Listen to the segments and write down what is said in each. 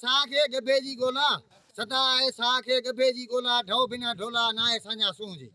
ساهه کي ڳڀي جي ڳولا، سدا آهي ساهه کي ڳڀي جي ڳولا، ڍؤ بنا ڍولا، ناهي ساڃاهه سونهن جي.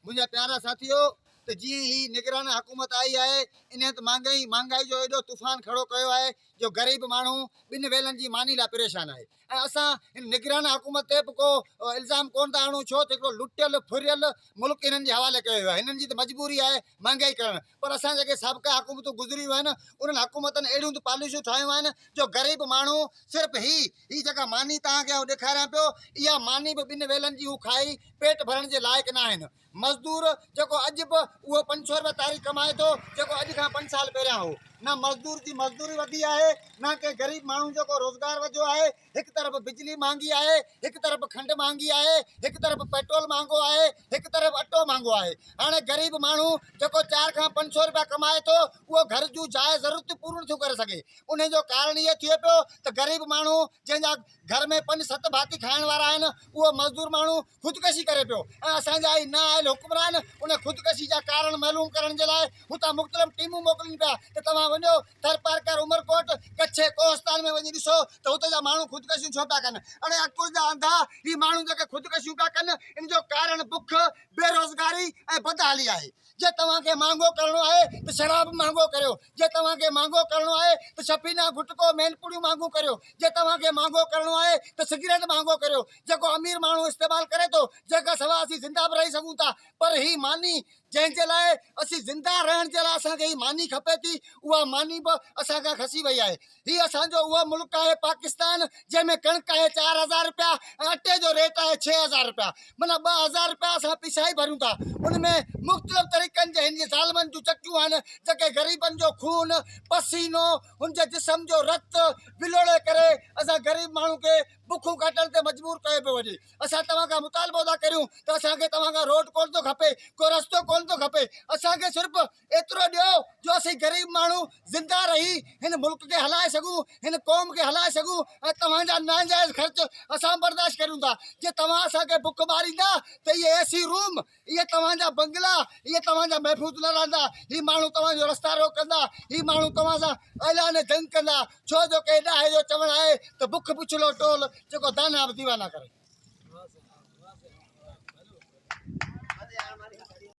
منهنجا پيارا ساٿيو! ته جيئن هي نگران حڪومت آئي آهي، انهيء ته مهانگائي مهانگائي جو ايڏو طوفان کڙو ڪيو آهي جو غريب ماڻهو ٻن ويلن جي ماني لاء پريشان آهي ۽ اسان هن نگران حڪومت تي به ڪو الزام ڪونه ٿا آڻون ڇو ته هڪڙو لٽيل ڦريل ملڪ هنن جي حوالي ڪيو ويو آهي، هنن جي ته مجبوري آهي مهانگائي ڪرڻ پر اسان جيڪي سابقه حڪومتون گذريون آهن انهن حڪومتن اهڙيون ته پاليسيون ٺاهيون آهن جو غريب ماڻهو صرف هي هي جيڪا ماني توهان کي آئون ڏيکاريان پيو اها ماني به ٻن ويلن جي هو کائي پيٽ ڀرڻ جي لائق ناهن. مزدور جيڪو اڄ به اهو 500 رپيا تاريخ ڪمائي ٿو جيڪو اڄ کان پنج سال پهريان هو. نه مزدور جي مزدوري وڌي آهي نه ڪنهن غريب ماڻهو جو ڪو روزگار وڌيو آهي. هڪ طرف بجلي مهانگي آهي، هڪ طرف کنڊ مهانگي آهي، هڪ طرف پيٽرول مهانگو آهي، هڪ طرف اٽو مهانگو آهي. هاڻي غريب ماڻهو جيڪو چار کان 500 رپيا ڪمائي ٿو اهو گهر جون جائز ضرورتون پوريون نٿيون ڪري سگهي. انهي جو ڪارڻ اهو ٿئي پيو ته غريب ماڻهو جنهن جا گهر ۾ پنج ست ڀاتي کائڻ وارا آهن اهو مزدور ماڻهو خودڪشي ڪري پيو ۽ اسان جا هي نااهل حڪمران ان خودڪشي جا ڪارڻ معلوم ڪرڻ جي لاء هتان مختلف ٽيمون موڪلين پيا ته توهان وڃو ٿرپارڪر، عمرڪوٽ، ڪڇي، ڪوهستان ۾ وڃي ڏسو ته هتي جا ماڻهو خودڪشيون ڇو پيا ڪن. اڙي عقل جا انڌا هي ماڻهو جيڪي خودڪشيون پيا ڪن ان جو ڪارڻ بک، بيروزگاري ۽ بدحالي آهي. جي توهان کي مهانگو ڪرڻو آهي ته شراب مهانگو ڪريو، جي توهان کي مهانگو ڪرڻو آهي ته شفينا، گٽڪو، مين پڙيون مهانگون ڪريو، جي توهان کي مهانگو ڪرڻو آهي ته سگريٽ مهانگو ڪريو، جيڪو امير ماڻهو استعمال ڪري ٿو، جنهن کان سواء اسين زنده به رهي سگهون ٿا، پر هي ماني جنهن جي لاء اسين زنده رهڻ جي لاء اسان کي هي ماني کپي ٿي، اها ماني به اسان کان کسي وئي آهي. هي اسان جو اهو ملڪ آهي پاڪستان جنهن ۾ ڪڻڪ آهي 4000 رپيا ۽ اٽي جو ريٽ آهي 6000 رپيا معنيٰ 2000 رپيا اسان پيسا ئي ڀريون ٿا ان ۾ مختلف طريقن جي هن جي ظالمن جون چڪيون آهن جيڪي غريبن جو خون پسينو هن جي جسم جو رت ولوڙي ڪري اسان غريب ماڻهو کي بکون ڪاٽڻ تي مجبور ڪيو پيو وڃي اسان توهان کان مطالبو ٿا ڪريون ته اسان کي توهان کان روڊ ڪونه ٿو کپي ڪو رستو ڪونه ٿو کپي اسان کي صرف ايترو ڏيو جو اسين غريب ماڻهو زنده رهي هن ملڪ کي هلائي سگهون، هن قوم کي هلائي سگهون ۽ توهان جا ناجائز خرچ اسان برداشت ڪريون ٿا. جي توهان اسان کي بک ماريندا ته اهي اي سي روم، اهي توهان جا بنگلا، اهي توهان جا محفوظ نه رهندا. هي ماڻهو توهان جو رستا روڪ ڪندا، هي ماڻهو توهان سان اعلان جنگ ڪندا. ڇو جو ڪنهن ڏاهي جو چوڻ آهي ته بک بڇلو ٽول، جيڪو داناء به ديوانا ڪري.